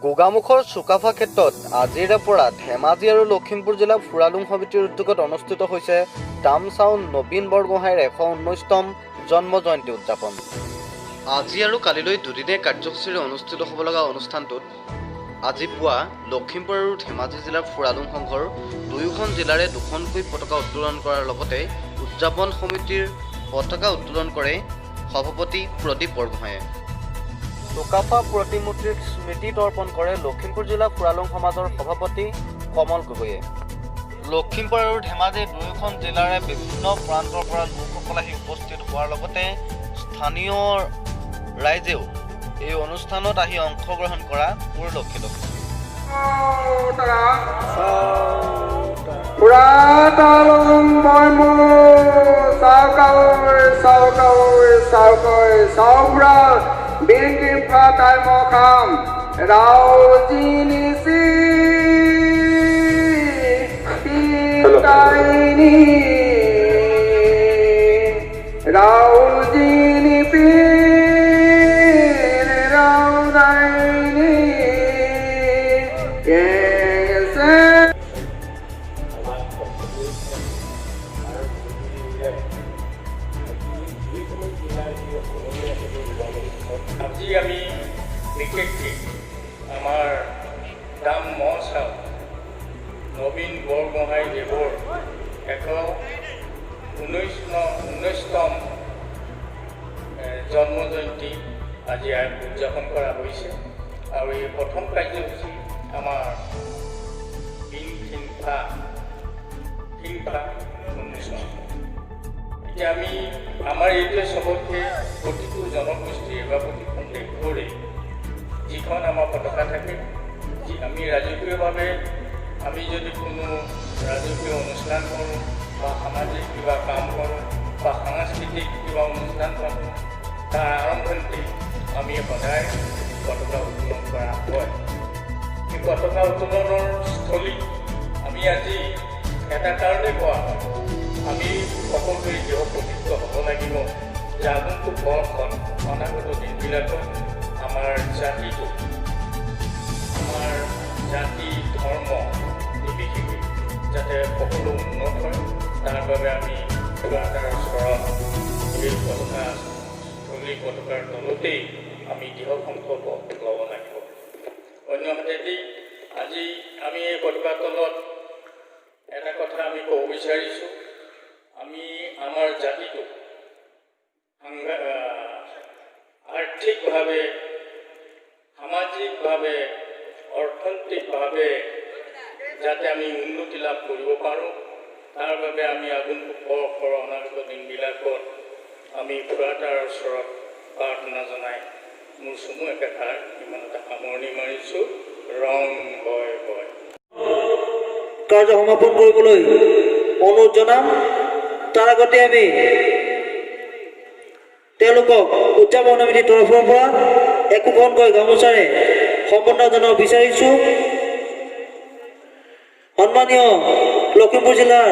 গোগামুখৰ চুকাফা ক্ষেত্ৰত আজিৰে পৰা ধেমাজি আৰু লখিমপুৰ জিলা ফুৰালুং সমিতিৰ উদ্যোগত অনুষ্ঠিত হৈছে দামচাও নবীন বৰগোহাঁইৰ 119তম জন্ম জয়ন্তী উদযাপন। আজি আৰু কালিলৈ দুদিনীয়া কাৰ্যসূচীৰে অনুষ্ঠিত হ'ব লগা অনুষ্ঠানটোত আজি পুৱা লখিমপুৰ আৰু ধেমাজি জিলাৰ ফুৰালুং সংঘৰ দুয়োখন জিলাৰে দুখনকৈ পতাকা উত্তোলন কৰাৰ লগতে উদযাপন সমিতিৰ পতাকা উত্তোলন কৰে সভাপতি প্ৰদীপ বৰগোহাঁয়ে। চুকাফা প্ৰতিমূৰ্তিৰ স্মৃতি তৰ্পণ কৰে লখিমপুৰ জিলা ফুৰালুং সমাজৰ সভাপতি কমল গগৈয়ে। লখিমপুৰ আৰু ধেমাজি দুয়োখন জিলাৰে বিভিন্ন প্ৰান্তৰ পৰা লোকসকল আহি উপস্থিত হোৱাৰ লগতে স্থানীয় ৰাইজেও এই অনুষ্ঠানত আহি অংশগ্ৰহণ কৰা পৰিলক্ষিত হৈছে। পুৰাতলং মই চাউকাঐ চাউকাঐ চাউকৈ চাউব্ৰা বিংকিফা তাই মখাম ৰাও জিনিচি পিতাইনি ৰাও জিনি পিন ৰাও নাইনি এছে। আমাৰ আৰু যিকোনো জিলাৰ যি অসমীয়া সেইটো আজি আমি বিশেষকৈ আমাৰ দাম মহচাও নবীন বৰগোহাঁই দেৱৰ 119তম জন্ম জয়ন্তী আজি উদযাপন কৰা হৈছে আৰু এই প্ৰথম কাৰ্যসূচী আমাৰ বিন খিনফা খিনফা উন্মোচন। এতিয়া আমি আমাৰ এইটোৱে চবতকৈ প্ৰতিটো জনগোষ্ঠীয়ে বা প্ৰতিখন দেশৰে যিখন আমাৰ পতাকা থাকে, যি আমি ৰাজকীয়ভাৱে আমি যদি কোনো ৰাজকীয় অনুষ্ঠান কৰোঁ বা সামাজিক কিবা কাম কৰোঁ বা সাংস্কৃতিক কিবা অনুষ্ঠান পাতোঁ, তাৰ আৰম্ভণিতে আমি সদায় পতাকা উত্তোলন কৰা হয়। এই পতাকা উত্তোলনৰ স্থলীত আমি আজি এটা কাৰণেই কোৱা হয়, আমি সকলোৱে দৃঢ় প্ৰতিজ্ঞ হ'ব লাগিব যে আগন্তুক বৰ্ষত, অনাগত দিনবিলাকত আমাৰ জাতিটো, আমাৰ জাতি ধৰ্ম নিৰ্বিশেষে যাতে সকলো উন্নত হয়, তাৰ বাবে আমি কিবা এটাৰ ওচৰত এই পতাকা স্থলী পতাকাৰ তলতেই আমি দৃঢ় সংকল্প ল'ব লাগিব। অন্যহাতেদি আজি আমি এই পতাকাৰ তলত এটা কথা আমি ক'ব বিচাৰিছোঁ, আমি আমাৰ জাতিটোক আৰ্থিকভাৱে, সামাজিকভাৱে, অৰ্থনৈতিকভাৱে যাতে আমি উন্নতি লাভ কৰিব পাৰোঁ, তাৰ বাবে আমি আগন্তুক বৰ্ষৰ অনাগত দিনবিলাকত আমি ফুৰাতাৰ ওচৰত প্ৰাৰ্থনা জনাই মোৰ চমু একাষাৰ ইমানতে সামৰণি মাৰিছোঁ। ৰং বয় বয়। কাৰ্য সমাপন কৰিবলৈ অনুৰোধ জনাম। তাৰ আগতে আমি তেওঁলোকক উদযাপন সমিতিৰ তৰফৰ পৰা একোখনকৈ গামোচাৰে সম্বৰ্ধনা জনাব বিচাৰিছোঁ। সন্মানীয় লখিমপুৰ জিলাৰ